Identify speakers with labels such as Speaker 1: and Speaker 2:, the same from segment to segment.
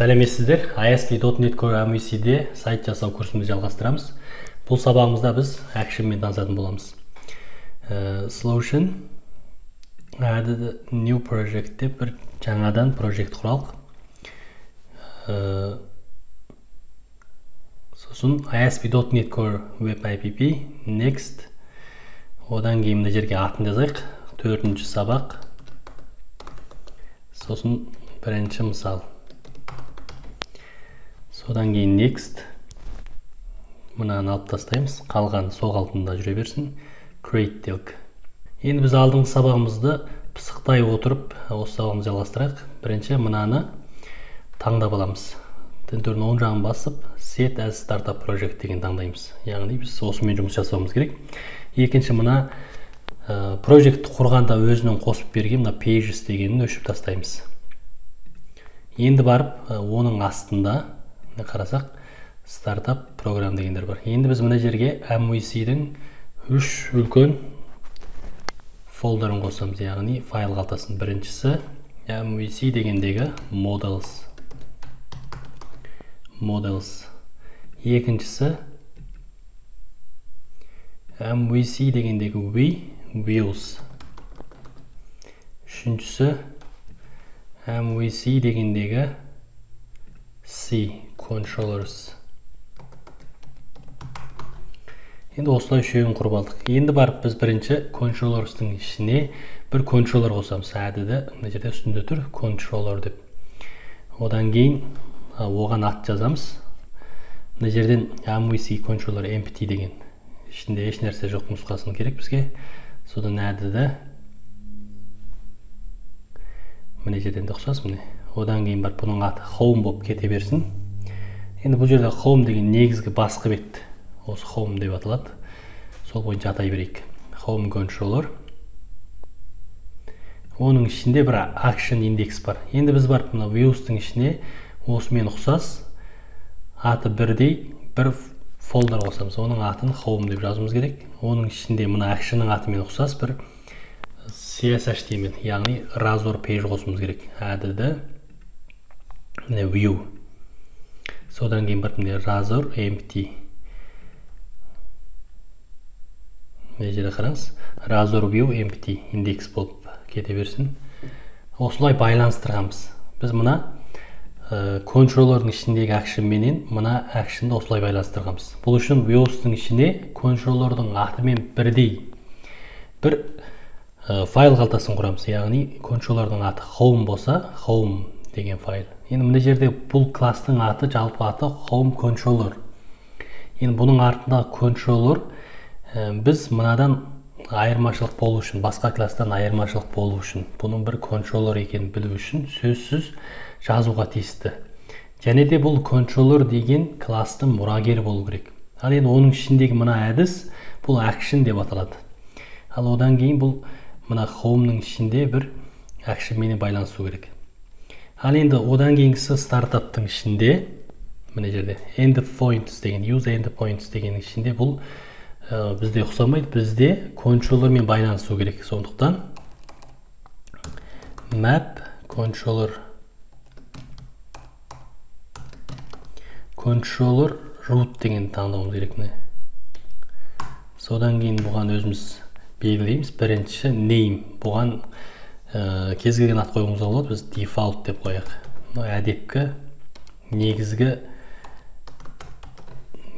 Speaker 1: Сәлеметсіздер. ASP.NET Core MVC-де сайт жасау курсымызды жалғастырамыз. Бұл сабағымызда біз Action-мен танысатын боламыз. Solution Add New Project деп бір жаңадан project құралық. Сосын ASP.NET Core Web App Next. Одан кейін мына жерге атын жазайық. 4-ші сабақ. Сосын бірінші мысал. Содан кейін Next. Мынаны алып тастаймыз. Қалған сол қалпында жүре берсін. Create делік. Енді біз алдыңғы сабағымызды пысықтай отырып, осы сабағымызды жалғастырайық. Бірінші мынаны таңдап аламыз. Тінтөрдің оң жағын басып, Set as Startup Project деген таңдаймыз. Яғни біз осымен жұмыс жасауымыз керек. Екінші мына проектті құрғанда өзінің қосып берген мына Pages дегенін өшіріп тастаймыз. Енді барып, оның астында қарасақ, Startup Program дегендер бар. Енді біз мына жерге MVC-дің 3 үлкен фолдерін қосамыз, яғни файл қалтасын. Біріншісі MVC дегендегі Models. Models. Екіншісі MVC дегендегі Views. Үшіншісі MVC дегендегі C Controllers. Енді осылай үшеуін құрып алдық. Енді барып біз бірінші Controllers'тың ішіне бір контроллер қосамыз. Әдіді мына жерде үстінде тұр контроллер деп. Одан кейін оған ат жазамыз. Мына жерден MVC controller empty деген. Ішінде еш нәрсе жоқ нұсқасын керек бізге. Содан әдіді мына жерден де ұқсас міне. Одан кейін барып бұның аты home болып кете берсін. Енді бұл жерде home деген негізгі басқы бет. Осы home деп аталады. Сол бойынша атай берейік. Home controller. Оның ішінде бір action index бар. Енді біз барып мына views'тың ішіне осымен ұқсас аты бірдей бір фолдер қосамыз. Оның атын home деп жазуымыз керек. Оның ішінде мына action'ның атымен ұқсас бір CSHTML, яғни razor page қосуымыз керек. Әдіді міне view. Содан кейін барып міне razor empty. Мына жерде қараңыз, razor view empty индекс болып кете берсін. Осылай байланыстырғанбыз. Біз мына контроллердің ішіндегі action менен мына actionды осылай байланыстырғанбыз. Бұл үшін views'тың ішіне контроллердің атымен бірдей бір файл қалтасын құрамыз. Яғни контроллердің аты home болса, home деген файл. Енді мына жерде бұл класстың аты, жалпы аты home controller. Енді бұның артындағы контроллер біз мынадан айырмашылық болу үшін, басқа класстан айырмашылық болу үшін, бұның бір контроллер екенін білу үшін сөзсіз жазуға тиісті. Және де бұл контроллер деген класстың мұрагері болу керек. Ал енді оның ішіндегі мына әдіс бұл action деп аталады. Ал одан кейін бұл мына home-ның ішінде бір action менен байланысу керек. Ал енді одан кейінгісі стартаптың ішінде мына жерде endpoints деген, use endpoints дегеннің ішінде бұл бізде ұқсамайды, бізде контроллермен байланысу керек. Сондықтан map controller controller root деген таңдауымыз керек міне. Содан кейін бұған өзіміз белгілейміз. Бірінші name, бұған кез келген ат қоюымызға болады. Біз default деп қояйық. Мына әдепкі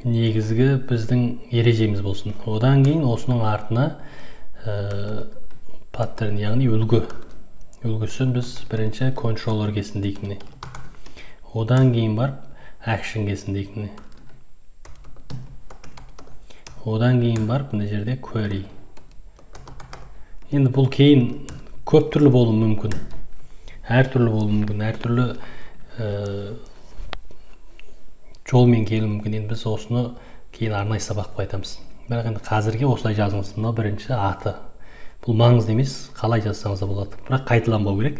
Speaker 1: негізгі біздің ережеміз болсын. Одан кейін осының артына паттерн, яғни үлгі. Үлгісін біз бірінші контроллер келсін дейік міне. Одан кейін барып action келсін дейік міне. Одан кейін барып мына жерде query. Енді бұл кейін көп түрлі болуы мүмкін. Әртүрлі болуы мүмкін, әртүрлі жолмен келуі мүмкін. Енді біз осыны кейін арнайы сабақ қылып айтамыз. Бірақ енді қазірге осылай жазыңыз. Мынау бірінші аты. Бұл маңызды емес, қалай жазсаңыз да болады. Бірақ қайталанбау керек.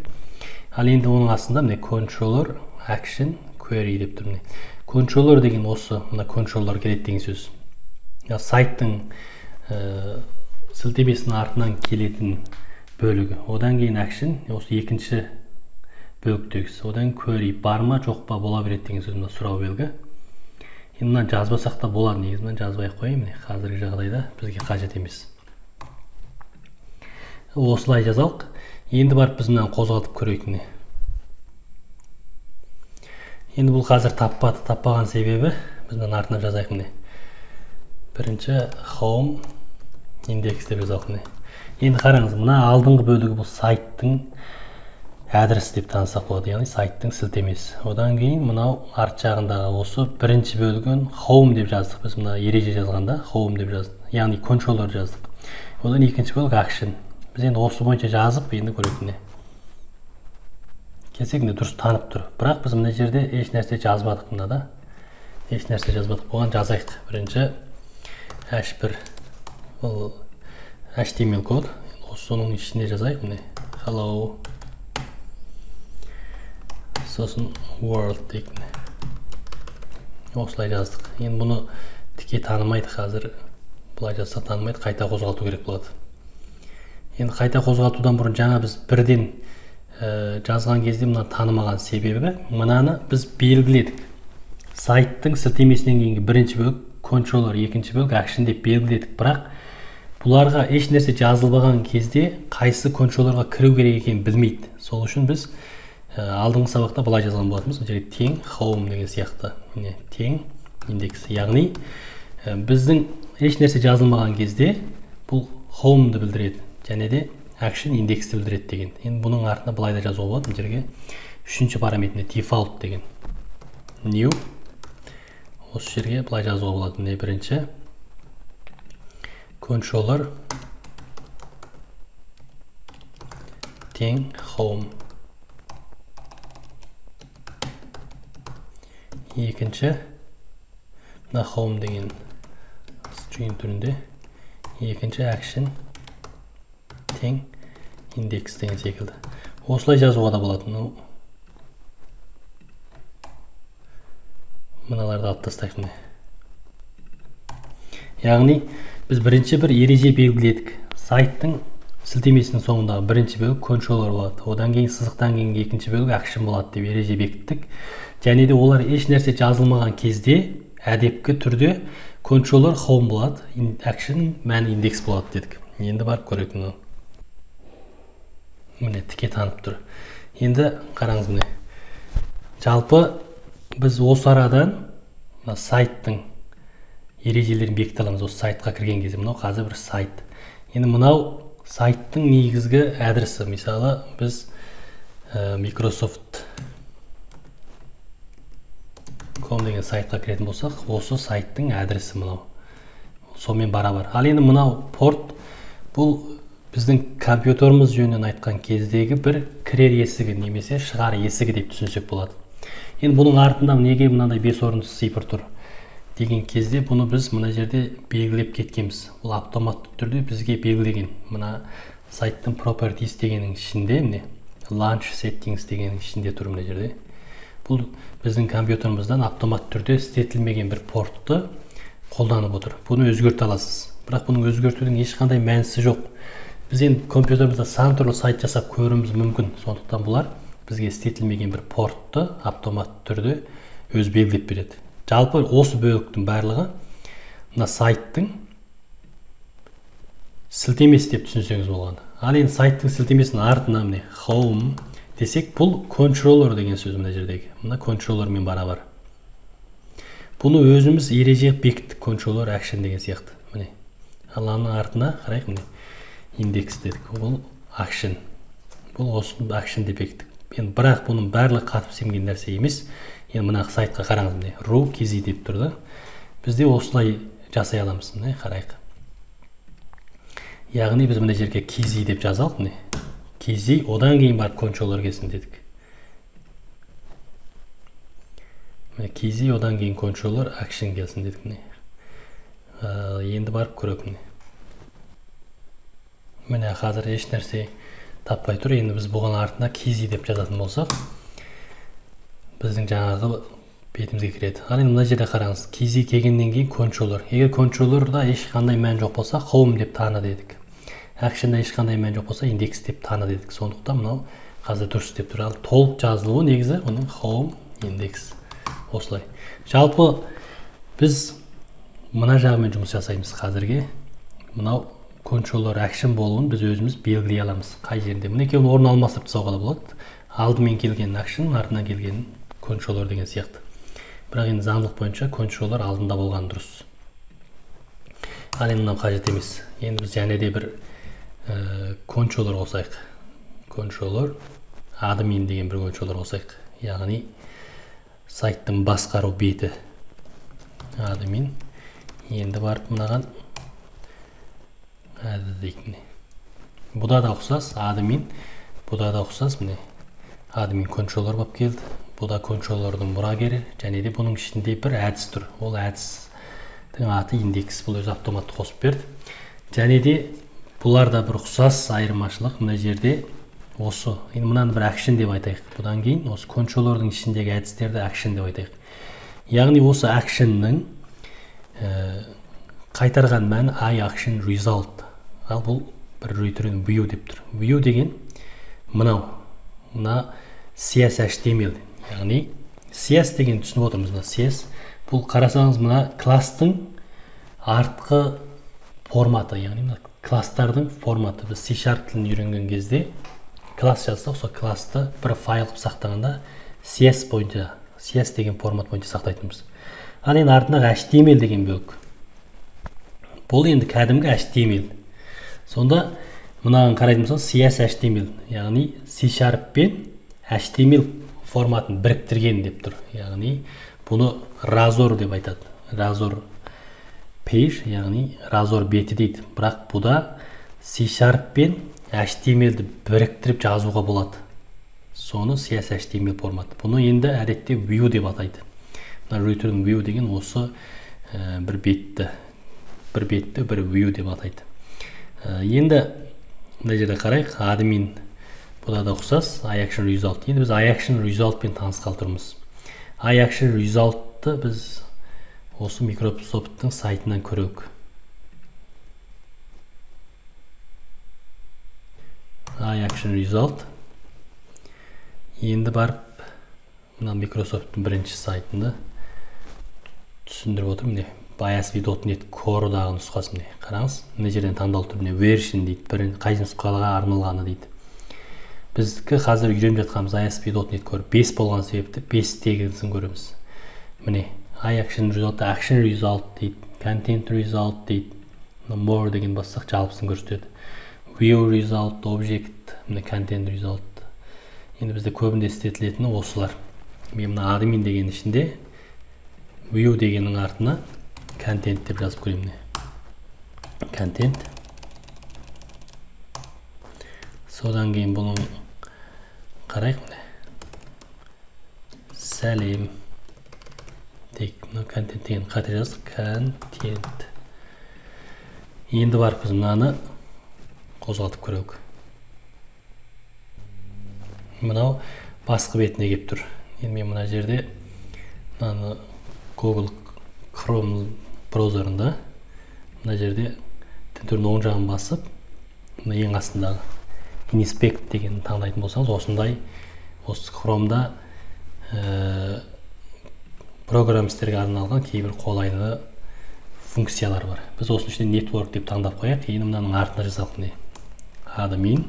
Speaker 1: Ал енді оның астында міне controller action query деп тұр міне. Controller деген осы мына controller келеді деген сөз. Сайттың сілтемесінің артынан келетін бөлігі. Одан кейін action, осы екінші бөліктегісі. Одан query бар ма жоқ па бола береді деген сөз, мына сұрау белгі. Енді мынаны жазбасақ та болады негізі, мынаны жазбай ақ қояйын, міне қазіргі жағдайда бізге қажет емес. Осылай жазалық. Енді барып біз мынаны қозғалтып көрейік міне. Енді бұл қазір таппады, таппаған себебі біз мынаны артына жазайық міне. Бірінші home индекс деп жазайық міне. Енді қараңыз, мына алдыңғы бөлігі бұл сайттың адресі деп танысақ болады, яғни сайттың сілтемесі. Одан кейін мынау арт жағындағы осы бірінші бөлігін home деп жаздық. Біз мына ереже жазғанда home деп жаздық, яғни controller жаздық. Одан екінші бөлік action. Біз енді осы бойынша жазып енді көрейік міне. Келсек міне дұрыс танып тұр. Бірақ біз мына жерде еш нәрсе жазбадық мынада. Еш нәрсе жазбадық. Бұған жазайық. Бірінші h1 бұл HTML код. Осының ішіне жазайық міне. Hello. Сосын world дейік міне. Осылай жаздық. Енді бұны тіке танымайды қазір. Бұлай жазса танымайды, қайта қозғалту керек болады. Енді қайта қозғалтудан бұрын жаңа біз бірден жазған кезде мына танымаған себебі мынаны біз белгіледік. Сайттың сілтемесінен кейінгі бірінші бөлік controller, екінші бөлік action деп белгіледік. Бірақ бұларға еш нәрсе жазылмаған кезде қайсы контроллерға кіру керек екенін білмейді. Сол үшін біз алдыңғы сабақта былай жазған болатынбыз. Мына жерге тең home деген сияқты. Міне тең индекс. Яғни біздің еш нәрсе жазылмаған кезде бұл home-ды білдіреді және де action индексті білдіреді деген. Енді бұның артына былай да жазуға болады. Мына жерге үшінші параметріне default деген new осы жерге былай жазуға болады. Міне бірінші controller тең home, екінші мына home деген string түрінде, екінші action тең индекс деген секілді. Осылай жазуға да болады. Мыналарды алып тастайық міне. Яғни біз бірінші бір ереже белгіледік. Сайттың сілтемесінің соңындағы бірінші бөлік controller болады. Одан кейін сызықтан кейінгі екінші бөлік action болады деп ереже бекіттік. Және де олар еш нәрсе жазылмаған кезде әдепкі түрде controller home болады, action мәні индекс болады дедік. Енді барып көрейік мынау. Міне тіке танып тұр. Енді қараңыз міне. Жалпы біз осы арадан мына сайттың ережелерін бекіте аламыз. Осы сайтқа кірген кезде мынау қазір бір сайт. Енді мынау сайттың негізгі адресі. Мысалы біз Microsoft.com деген сайтқа кіретін болсақ, осы сайттың адресі мынау. Сонымен барабар. Ал енді мынау порт, бұл біздің компьютеріміз жөнінен айтқан кездегі бір кірер есігі немесе шығар есігі деп түсінсек болады. Енді бұның артында неге мынандай 5 орынды цифр тұр деген кезде бұны біз мына жерде белгілеп кеткенбіз. Бұл автоматты түрде бізге белгілеген. Мына сайттың properties дегеннің ішінде міне launch settings дегеннің ішінде тұр мына жерде. Бұл біздің компьютерімізден автоматты түрде істетілмеген бір портты қолданып отыр. Бұны өзгерте аласыз. Бірақ бұның өзгертудің ешқандай мәнісі жоқ. Біз енді компьютерімізде сан түрлі сайт жасап көруіміз мүмкін. Сондықтан бұлар бізге істетілмеген бір портты автоматты түрде өз белгілеп береді. Жалпы осы бөліктің барлығы мына сайттың сілтемесі деп түсінсеңіз болғаны. Ал енді сайттың сілтемесінің артына міне home десек, бұл controller деген сөз мына жердегі. Мына controllerмен барабар. Бұны өзіміз ереже бекіттік, controller action деген сияқты. Міне. Ал аның артына қарайық міне. Индекс дедік. Бұл action. Бұл осы action деп бекіттік. Енді бірақ бұның барлығы қатып семген нәрсе емес. Енді мына сайтқа қараңыз міне. ru.kz деп тұр да. Біз де осылай жасай аламыз. Міне қарайық. Яғни біз мына жерге kz деп жазалық міне. Kz одан кейін барып controller келсін дедік. Міне kz одан кейін controller action келсін дедік міне. Енді барып көрейік міне. Міне қазір еш нәрсе таппай тұр. Енді біз бұған артына kz деп жазатын болсақ, біздің жаңағы бетімізге кіреді. Ал енді мына жерде қараңыз, kz келгеннен кейін controller. Егер controllerда ешқандай мән жоқ болса, home деп таны дедік. Actionда ешқандай мән жоқ болса, индекс деп таны дедік. Сондықтан мынау Қазір дұрыс деп тұр. Ал толық жазылуы негізі оның home index осылай. Жалпы біз мына жағымен жұмыс жасаймыз қазірге. Мынау controller action болуын біз өзіміз белгілей аламыз. Қай жерде? Мына екеуін орын алмастырып тастауға да болады. Алдымен келген action, артынан келген controller деген сияқты. Бірақ енді заңдылық бойынша controller алдында болған дұрыс. Ал енді мынау қажет емес. Енді біз және де бір controller қосайық. Controller admin деген бір controller қосайық. Яғни сайттың басқару беті admin. Енді барып мынаған add дейік міне. Бұда да ұқсас admin, бұда да ұқсас міне. Admin controller болып келді. Бұда контроллердің мұрагері және де бұның ішінде бір әдіс тұр. Ол әдістің аты индекс. Бұл өзі автоматты қосып берді. Және де бұлар да бір ұқсас айырмашылық мына жерде осы. Енді мынаны бір action деп айтайық. Бұдан кейін осы контроллердің ішіндегі әдістерді action деп айтайық. Яғни осы actionның қайтарған мәні iActionResult. Ал бұл бір return view деп тұр. View деген мынау. Мына CSHTML. Яғни CS деген түсініп отырмыз мына CS. Бұл қарасаңыз мына класстың артқы форматы, яғни мына класстардың форматы. Біз C# тілін үйренген кезде класс жазсақ, сол классты бір файл қылып сақтағанда CS бойынша, CS деген формат бойынша сақтайтынбыз. Ал енді артындағы HTML деген бөлік. Бұл енді кәдімгі HTML. Сонда мынаған қарайтын болсақ, CS HTML, яғни C# пен HTML форматын біріктірген деп тұр. Яғни бұны Razor деп айтады. Razor page, яғни Razor беті дейді. Бірақ бұда C# пен HTML-ді біріктіріп жазуға болады. Соны CS HTML форматы. Бұны енді әдетте view деп атайды. Мына return view деген осы бір бетті, бір view деп атайды. Енді мына жерде қарайық, admin бұда да ұқсас iActionResult. Енді біз iActionResult пен танысқалы тұрмыз. iActionResult-ты біз осы Microsoft-тың сайтынан көрейік. iActionResult. Енді барып мына Microsoft-тың бірінші сайтында түсіндіріп отыр. Міне ASP.NET Core-дағы нұсқасы міне. Қараңыз, мына жерден таңдалып тұр. Міне version дейді, бірінші қай нұсқаға арналғаны дейді. Біздікі қазір үйреніп жатқанымыз ASP.NET Core 5 болған себепті 5 дегенсін көреміз. Міне iActionResult, Action Result дейді, Content Result дейді. More деген бассақ жалпысын көрсетеді. View Result, Object, міне Content Result. Енді бізде көбінде істетілетіні осылар. Мен мына admin деген ішінде view дегеннің артына content деп жазып көрейін міне. Content. Содан кейін бұның қарайық міне. Сәлем. Дейік, мына контент деген қате жаздық. Контент. Енді барып біз мынаны қозғалтып көрейік. Мынау басқы бетіне келіп тұр. Енді мен мына жерде мынаны Google Chrome браузерында мына жерде тінтүрдің оң жағын басып, мына ең астындағы Inspect деген таңдайтын болсаңыз, осындай осы Chrome'да программистерге арналған кейбір қолайлы функциялар бар. Біз осының ішінде Network деп таңдап қояйық. Енді мынаның артына жазайық міне. Admin,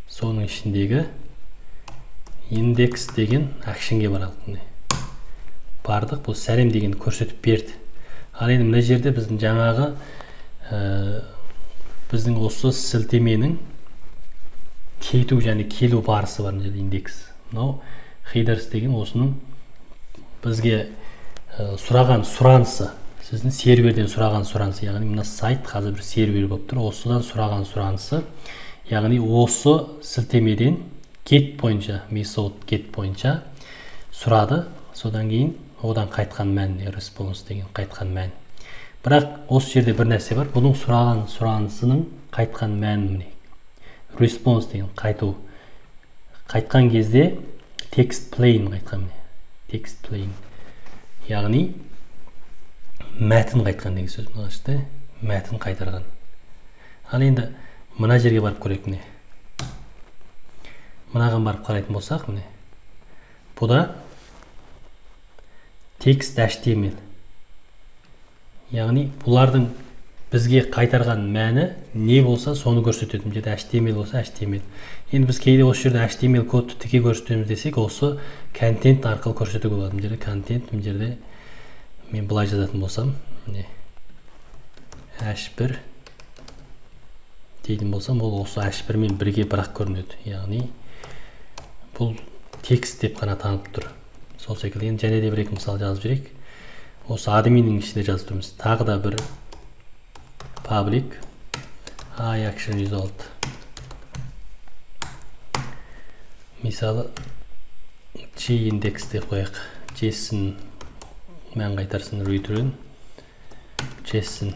Speaker 1: соның ішіндегі index деген actionге баралық міне. Бардық, бұл сәлем дегенді көрсетіп берді. Ал енді мына жерде біздің жаңағы біздің осы сілтеменің кету және келу барысы бар мына жерде индекс. Мынау headers деген осының бізге сұраған сұранысы, сіздің серверден сұраған сұранысы, яғни мына сайт қазір бір сервер болып тұр, осыдан сұраған сұранысы, яғни осы сілтемеден get бойынша, method get бойынша сұрады, содан кейін одан қайтқан мән, response деген қайтқан мән. Бірақ осы жерде бір нәрсе бар, бұның сұраған сұранысының қайтқан мәні міне. Response деген қайту. Қайтқан кезде text plain қайтқан міне. Text plain. Яғни мәтін қайтқан деген сөз мына жерде, мәтін қайтарған. Ал енді мына жерге барып көрейік міне. Мынаған барып қарайтын болсақ, міне. Бұда текст HTML. Яғни бұлардың бізге қайтарған мәні не болса соны көрсетеді. Мына жерде HTML болса HTML. Енді біз кейде осы жерде HTML кодты тіке көрсетеміз десек, осы контент арқылы көрсетуге болады. Мына жерде контент, мына жерде мен былай жазатын болсам, міне H1 дейтін болсам, ол осы H1 мен бірге бірақ көрінеді. Яғни бұл текст деп қана танып тұр. Сол секілді енді және де бір екі мысал жазып жіберейік. Осы админнің ішінде жазып тұрмыз. Тағы да бір public IActionResult. Мысалы G-index деп қояйық. JSON мән қайтарсын, return JSON.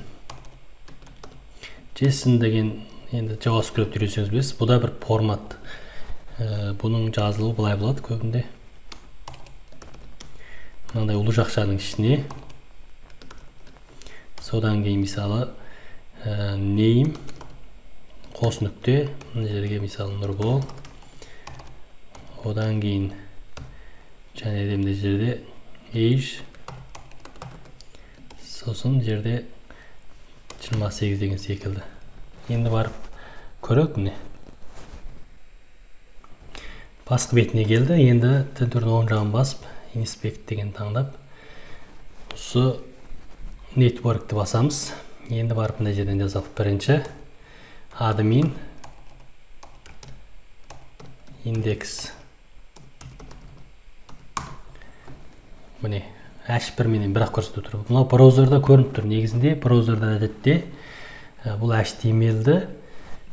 Speaker 1: JSON деген енді JavaScript үйренсеңіз білесіз, бұл да бір формат. Бұның жазылуы былай болады көбінде. Мынандай ұлы жақшаның ішіне. Содан кейін мысалы name қос нүкте, мына жерге мысалы Нұрбол. Одан кейін және де мына жерде age, сосын жерде 28 деген секілді. Енді барып көрейік, міне. Басқы бетіне келді. Енді тінтүрдің оң жағын басып, inspect деген таңдап, осы network'ті басамыз. Енді барып мына жерден жазалық. Бірінші admin index. Міне H1 менен бірақ көрсетіп тұр. Мынау браузерда көрініп тұр. Негізінде браузерда әдетте бұл HTML-ді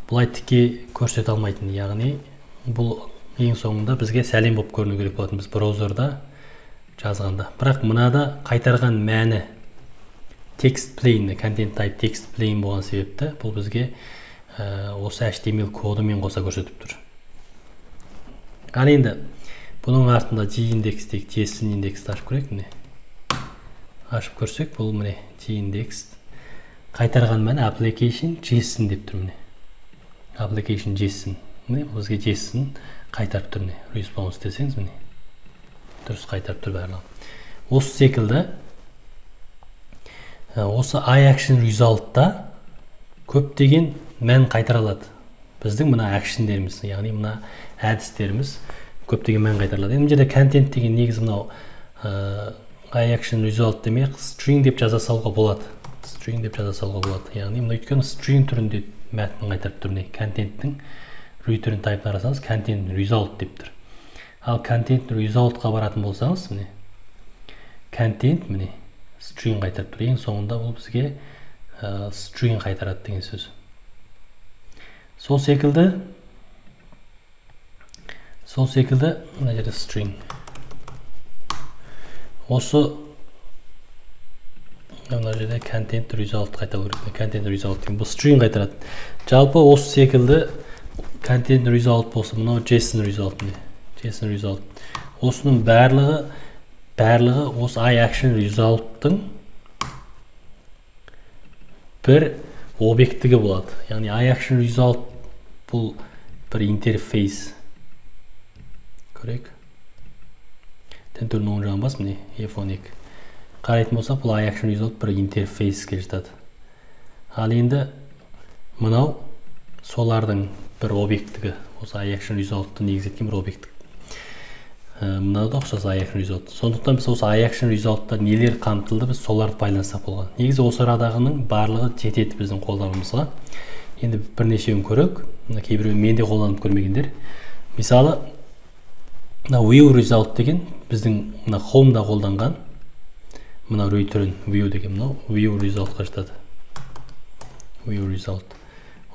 Speaker 1: былай тіке көрсете алмайтын. Яғни бұл ең соңында бізге сәлем болып көріну керек болатын біз браузерда жазғанда. Бірақ мынада қайтарған мәні text plain, content type text plain болған себепті бұл бізге осы HTML кодымен қоса көрсетіп тұр. Ал енді бұның артында G-index дейік, JSON индексті ашып көрейік. Міне ашып көрсек, бұл міне G-index қайтарған мәні application JSON деп тұр. Міне application JSON. Міне бұл бізге JSON қайтарып тұр. Міне response десеңіз, міне дұрыс қайтарып тұр барлығын. Осы секілді осы IActionResult-та көптеген мән қайтара алады. Біздің мына actionдеріміз, яғни мына әдістеріміз көптеген мән қайтара алады. Енді мына жерде контент деген негізі мынау IActionResult демек string деп жаза салуға болады. String деп жаза салуға болады. Яғни мына өйткені string түрінде мәтін қайтарып тұр. Міне контенттің return type-ына қарасаңыз, content result деп тұр. Ал content result-қа баратын болсаңыз, міне контент міне string қайтарып тұр. Ең соңында бұл бізге string қайтарады деген сөз. Сол секілді мына жерде string. Осы мына жерде content result қайтару керек. Content result деген бұл string қайтарады. Жалпы осы секілді content result болса, мынау JSON result, міне JSON result. Осының барлығы осы IActionResult-тың бір объектігі болады. Яғни IActionResult бұл бір интерфейс. Көрейік. Тінтүрдің оң жағын бас, міне F12. Қарайтын болсақ, бұл IActionResult бір интерфейске жатады. Ал енді мынау солардың бір объектігі. Осы IActionResult-ты негізеткен бір объектік. Мынау да ұқсас IActionResult. Сондықтан біз осы IActionResult-та нелер қамтылды, біз соларды байланыстырсақ болған. Негізі осы арадағының барлығы жетеді біздің қолдануымызға. Енді бірнешеуін көрейік. Мына кейбіреуін мен де қолданып көрмегендер. Мысалы, мына view result деген біздің мына Home-да қолданған мына return view деген мынау view result-қа жатады. View result.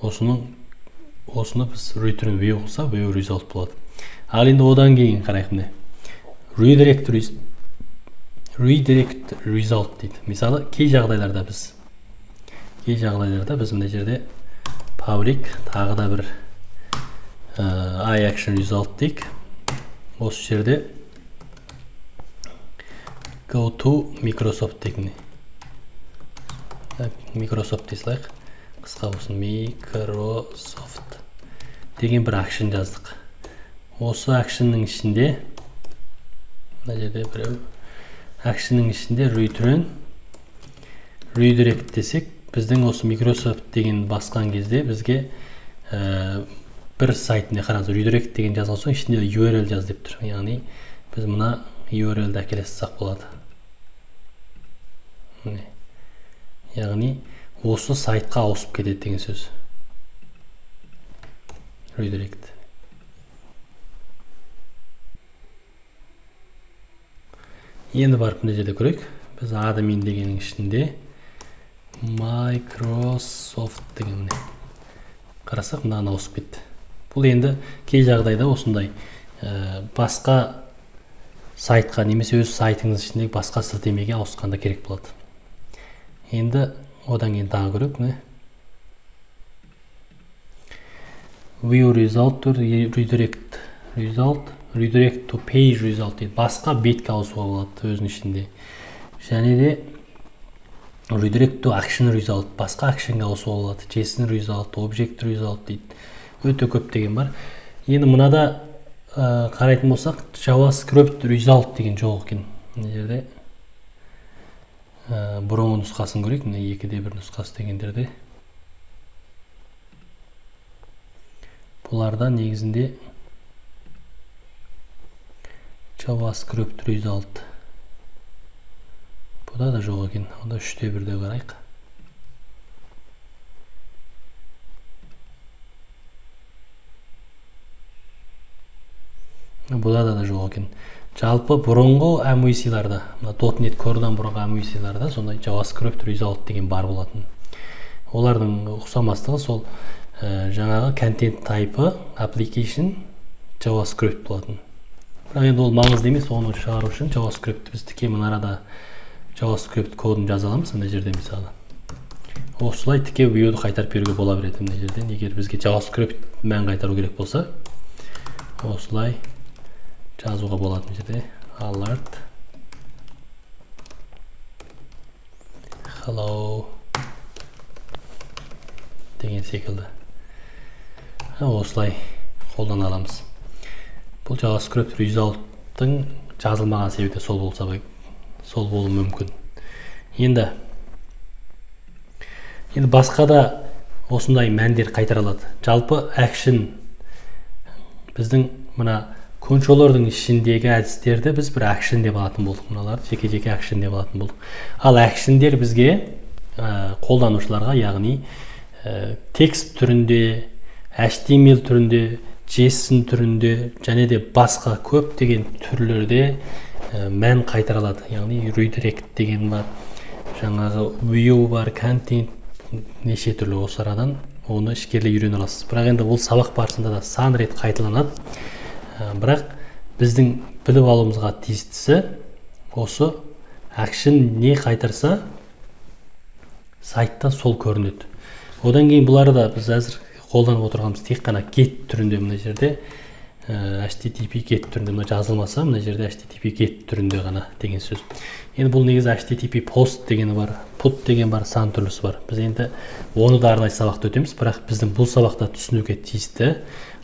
Speaker 1: Осыны біз return view қылса, view result болады. Ал енді одан кейін қарайық, міне redirect result дейді. Мысалы, кей жағдайларда біз мына жерде public тағы да бір IActionResult дейік. Осы жерде go to Microsoft дейік. Міне Microsoft дей салайық, қысқа болсын. Microsoft деген бір action жаздық. Осы action'ның ішінде мына жерде біреу action'ның ішінде return redirect десек, біздің осы Microsoft деген басқан кезде бізге бір сайтіне қараңыз, redirect деген жазған соң ішінде URL жаз деп тұр. Яғни біз мына URL-ді әкеле салсақ болады. Міне. Яғни осы сайтқа ауысып кетеді деген сөз. Redirect. Енді барып мына жерде көрейік. Біз admin дегеннің ішінде Microsoft деген міне. Қарасақ, мынаны ауысып кетті. Бұл енді кей жағдайда осындай басқа сайтқа немесе өз сайтыңыз ішіндегі басқа сілтемеге ауысқанда керек болады. Енді одан кейін тағы көрейік, міне. View result, redirect result, redirect to page result дейді. Басқа бетке ауысуға болады өзінің ішінде. Және де redirect to action result, басқа actionға ауысуға болады. JSON result, object result дейді. Өте көп деген бар. Енді мынада қарайтын болсақ, JavaScript result деген жоқ екен. Мына жерде бұрынғы нұсқасын көрейік. Мына 2.1 нұсқасы дегендерде. Бұларда негізінде JavaScript result. Бұда да жоқ екен. Онда 3.1-де қарайық. Бұда да жоқ екен. Жалпы бұрынғы MVC-ларда, мына .NET Core-дан бұрынғы MVC-ларда сондай JavaScript result деген бар болатын. Олардың ұқсамастығы сол жаңағы content type application JavaScript болатын. Бірақ енді ол маңызды емес, оны шығару үшін JavaScript біз тіке мына арада JavaScript кодын жаза аламыз мына жерде мысалы. Осылай тіке view-ді қайтарып беруге бола береді мына жерден. Егер бізге JavaScript мән қайтару керек болса, осылай жазуға болады мына жерде. Alert hello деген секілді. Осылай қолдана аламыз. Бұл JavaScript result-тың жазылмаған себебі сол болса, сол болуы мүмкін. Енді басқа да осындай мәндер қайтара алады. Жалпы action біздің мына контроллердің ішіндегі әдістерді біз бір action деп алатын болдық. Мыналарды жеке-жеке action деп алатын болдық. Ал actionдер бізге қолданушыларға, яғни текст түрінде, HTML түрінде, JSON түрінде және де басқа көптеген түрлерде мән қайтара алады. Яғни redirect деген бар, жаңағы view бар, content, неше түрлі осы арадан оны ішкерлей үйрене аласыз. Бірақ енді бұл сабақ барысында да сан рет қайталанады. Бірақ біздің біліп алуымызға тиістісі осы action не қайтарса сайтта сол көрінеді. Одан кейін бұларды да біз әзір қолданып отырғанымыз тек қана get түрінде мына жерде HTTP get түрінде мына жазылмаса, мына жерде HTTP get түрінде ғана деген сөз. Енді бұл негізі HTTP post дегені бар, put деген бар, сан түрлісі бар. Біз енді оны да арнайы сабақта өтеміз, бірақ біздің бұл сабақта түсінуге тиісті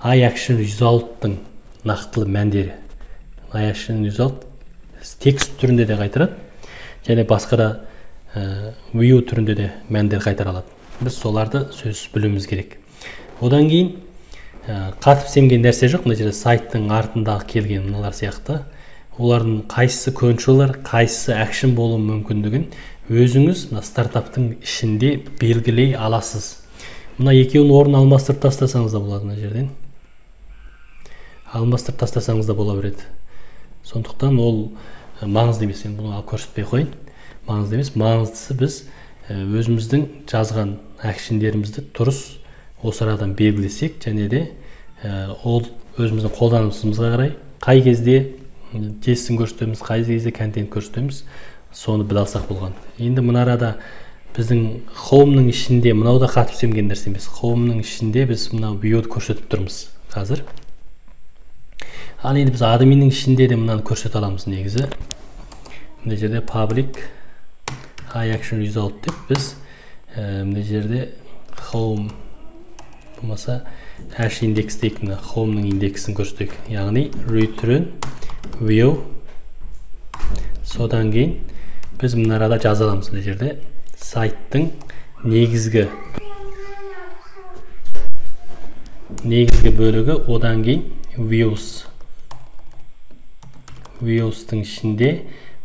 Speaker 1: iAction result-тың нақтылы мәндері. iAction result текст түрінде де қайтарады, және басқа да view түрінде де мәндер қайтара алады. Біз соларды сөзсіз білуіміз керек. Одан кейін қатып семген нәрсе жоқ. Мына жерде сайттың артындағы келген мыналар сияқты. Олардың қайсысы контроллер, қайсысы action болуы мүмкіндігін өзіңіз мына стартаптың ішінде белгілей аласыз. Мына екеуінің орнын алмастырып тастасаңыз да болады мына жерден. Алмастырып тастасаңыз да бола береді. Сондықтан ол маңызды емес. Енді бұны көрсетпей қояйын. Маңызды емес. Маңыздысы біз өзіміздің жазған actionдерімізді дұрыс осы арадан белгілесек, және де ол өзіміздің қолданысымызға қарай қай кезде JSON көрсетеміз, қай кезде контент көрсетеміз, соны біле алсақ болған. Енді мына арада біздің Home-ның ішінде мынау да қатып семген нәрсе емес. Home-ның ішінде біз мынау view-ді көрсетіп тұрмыз қазір. Ал енді біз админнің ішінде де мынаны көрсете аламыз негізі. Мына жерде public iAction result деп біз мына жерде home болмаса Hash index дейік, мына home-ның индексін көрсетейік. Яғни return view. Содан кейін біз мына арада жаза аламыз мына жерде сайттың негізгі бөлігі, одан кейін views. Views'тың ішінде,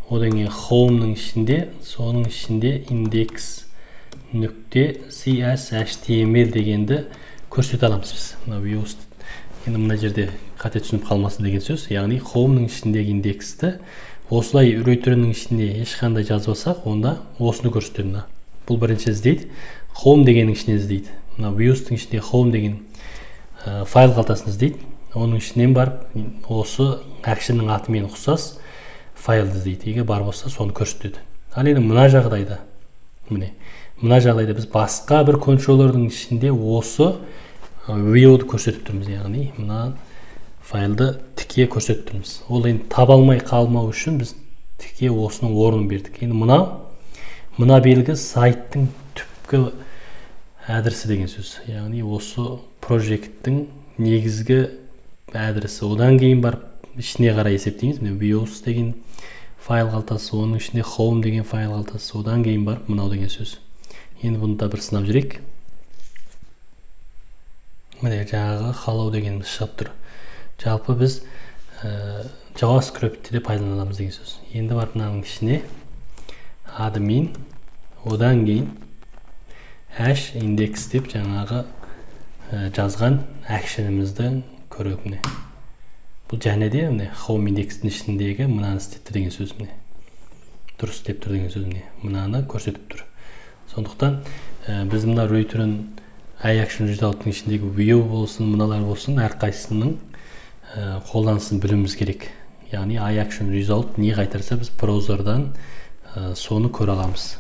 Speaker 1: одан кейін home-ның ішінде, соның ішінде index нүкте cshtml дегенді көрсете аламыз біз. Мына views енді мына жерде қате түсініп қалмасын деген сөз, яғни home-ның ішіндегі индексті осылай return-нің ішінде ешқандай жазбасақ, онда осыны көрсетеді мына. Бұл бірінші іздейді, home дегеннің ішінен іздейді. Мына views-тың ішінде home деген файл қалтасын іздейді. Оның ішінен барып осы action-ның атымен ұқсас файлды іздейді. Егер бар болса, соны көрсетеді. Ал енді мына жағдайда, міне, мына жағдайда біз басқа бір контроллердің ішінде осы view-ді көрсетіп тұрмыз, яғни мына файлды тіке көрсетіп тұрмыз. Ол енді таба алмай қалмау үшін біз тіке осының орнын бердік. Енді мына белгі сайттың түпкі адресі деген сөз. Яғни осы прожекттің негізгі адресі. Одан кейін барып ішіне қарай есептейміз. Міне views деген файл қалтасы, оның ішінде home деген файл қалтасы, одан кейін барып мынау деген сөз. Енді бұны да бір сынап жүрейік. Міне жаңағы hello дегеніміз шығып тұр. Жалпы біз JavaScript'те де пайдаланамыз деген сөз. Енді барып мынаның ішіне admin, одан кейін hash index деп жаңағы жазған action'ымызды көрейік міне. Бұл және де міне home index'тің ішіндегі мынаны істетті деген сөз міне. Дұрыс істеп тұр деген сөз міне. Мынаны көрсетіп тұр. Сондықтан біз мына return iActionResult-тың ішіндегі view болсын, мыналар болсын, әрқайсысының қолданысын білуіміз керек. Яғни iActionResult не қайтарса, біз браузердан соны көре аламыз.